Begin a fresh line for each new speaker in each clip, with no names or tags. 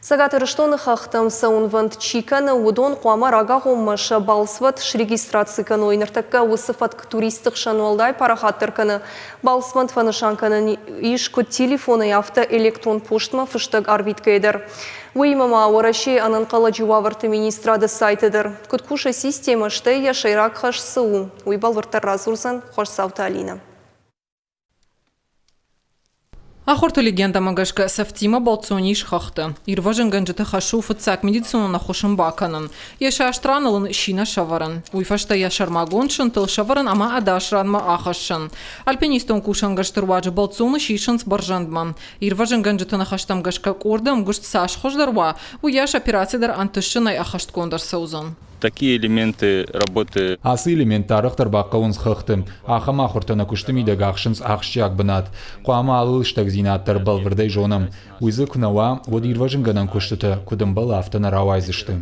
Цӕгат Ирыстоны хӕхтӕм цӕуынвӕнд чи кӕны, уыдон хъуамӕ рагагъоммӕ сӕ балцвӕд срегистраци кӕной. Ныртӕккӕ уыцы фӕтк туристты хсӕн уӕлдай парахатдӕр кӕны. Балцвӕнд фӕнысан кӕнӕн ис куыд телефонӕй, афтӕ электрон постмӕ фыстӕг арвитгӕйӕ дӕр. Уыимӕ ма Уӕрӕсейы ӕнӕнхъӕлӕджы уавӕрты министрады сайты дӕр. Куыд кусы системӕ, стӕй йӕ сӕйраг хӕс цы у, уый бӕлвырддӕр радзурдзӕн Хуасдзауты Алинӕ.
Ахуырты легендӕмӕ гӕсгӕ сӕфтимӕ бӕлццон ис хӕхты. Ирвӕзынгӕнджыты хӕс у фыццаг медицинон ӕххуыс ын бакӕнын. Йӕ саст раныл ын синӕ сӕвӕрын. Уый фӕстӕ йӕ сӕрмагонд сынтыл сӕвӕрын ӕмӕ ӕдас ранмӕ ахӕссын. Альпинистон кусӕнгӕрзты руаджы бӕлццоны сисынц бӕрзӕндмӕ. Ирвӕзынгӕнджыты ныхӕстӕм гӕсгӕ къорды ӕмгуыст цас хуыздӕр уа, уыйас операци дӕр ӕнтыстджынӕй ӕххӕстгонд ӕрцӕудзӕн.
Такие элементы работы.
Ацы элементтӕ арӕхдӕр бахъӕуынц хӕхты. Ахӕм ахуыртӕ нӕ куысты мидӕг ахсынц ахсджиаг бынат. Хъуамӕ алы лыстӕгдзинад дӕр бӕлвырдӕй зонӕм. Уый дзы куы нӕ уа, уӕд ирвӕзынгӕнӕн куыстытӕ, куыд ӕмбӕлы, афтӕ нӕ рауайдзысты.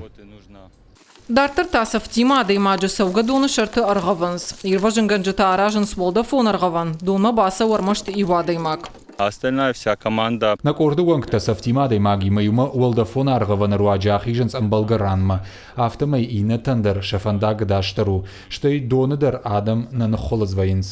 Дарддӕр та сӕфтимӕ адӕймаджы цӕугӕдоны сӕрты ӕргъӕвынц. Ирвӕзынгӕнджытӕ аразынц уӕлдӕфон ӕргъӕвӕн, донмӕ бацӕуы ӕрмӕст иу адӕймаг.
Остальная вся команда.
Нӕ къорды уӕнгтӕ сӕфтимӕ адӕймагимӕ иумӕ уӕлдӕфон ӕргъӕвӕны руаджы ахизынц ӕмбӕлгӕ ранмӕ. Афтӕмӕй иннӕтӕн дӕр сӕ фӕндаг ӕдасдӕр у, стӕй доны дӕр адӕм нӕ ныххуылыдз вӕййынц.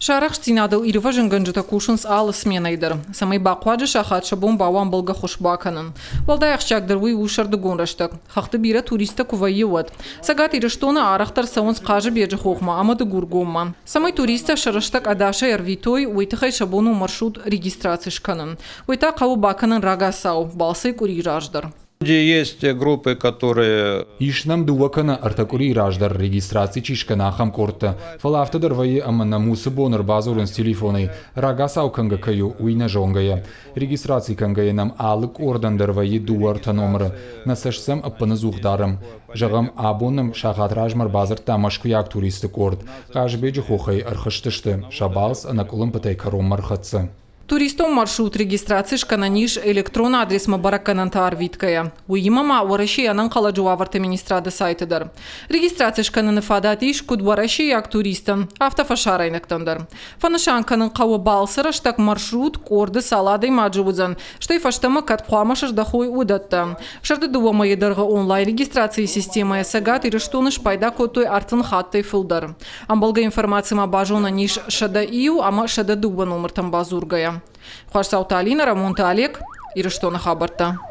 Сӕ арӕхстдзинадыл ирвӕзынгӕнджытӕ кусынц алы сменӕйы дӕр, цӕмӕй бахъуаджы сахат сӕ бон бауа ӕмбӕлгӕ ххуыс бакӕнын. Уӕлдай ахсджиагдӕр уый у сӕрдыгон рӕстӕг, хӕхты бирӕ туристтӕ куы вӕййы, уӕд. Цӕгат Ирыстоны арӕхдӕр цӕуынц Хъазыбеджы хохмӕ ӕмӕ Дыгургоммӕ. Цӕмӕй туристтӕ сӕ рӕстӕг ӕдасӕй ӕрвитой, уый тыххӕй сӕ бон у маршрут регистраци скӕнын. Уый та хъӕуы бакӕнын рагацау, балцӕй къуыри раздӕр.
Есть группы, которые...
Ис нӕм дыууӕ кӕнӕ ӕртӕ къуырийы раздӕр регистраци чи скӕна, ахӕм къордтӕ. Фӕлӕ афтӕ дӕр вӕййы ӕмӕ нӕм уыцы бон ӕрбадзурынц телефонӕй, рагацау кӕнгӕ кӕй у, уый нӕ зонгӕйӕ. Регистраци кӕнгӕйӕ нӕм алы къордӕн дӕр вӕййы дыууӕ-ӕртӕ номыры. Нӕ цӕст сӕм ӕппынӕдзух дарӕм. Зӕгъӕм, абон нӕм сахат размӕ ӕрбадзырдта мӕскуыйаг туристты къорд. Хъазыбеджы хохӕй ӕрхызтысты, сӕ балц ӕнӕкъуылымпытӕй кӕронмӕ ӕрхӕццӕ.
Туристон маршрут регистраци скӕнӕн ис электрон адресмӕ бӕрӕггӕнӕнтӕ арвитгӕйӕ. Уыимӕ ма Уӕрӕсейы ӕнӕнхъӕлӕджы уавӕрты министрады сайты дӕр. Регистраци скӕныны фадат ис куыд уӕрӕсейаг туристтӕн, афтӕ фӕсарӕйнӕгтӕн дӕр. Фӕнысан кӕнын хъӕуы балцы рӕстӕг маршрут къорды цал адӕймаджы уыдзӕн, стӕй фӕстӕмӕ кӕд хъуамӕ сыздӕхой, уыдӕттӕ. Сӕрды дыууӕ мӕйы дӕргъы онлайн-регистрацийы системӕйӕ Цӕгат Ирыстоны спайда кодтой 30 хаттӕй фылдӕр. Ӕмбӕлгӕ информаци ма базонӕн ис 101 ӕмӕ 102 номыртӕм бадзургӕйӕ. Хуасдзауты Алинӕ, Рӕмонты Олег, Ирыстоны хабӕрттӕ.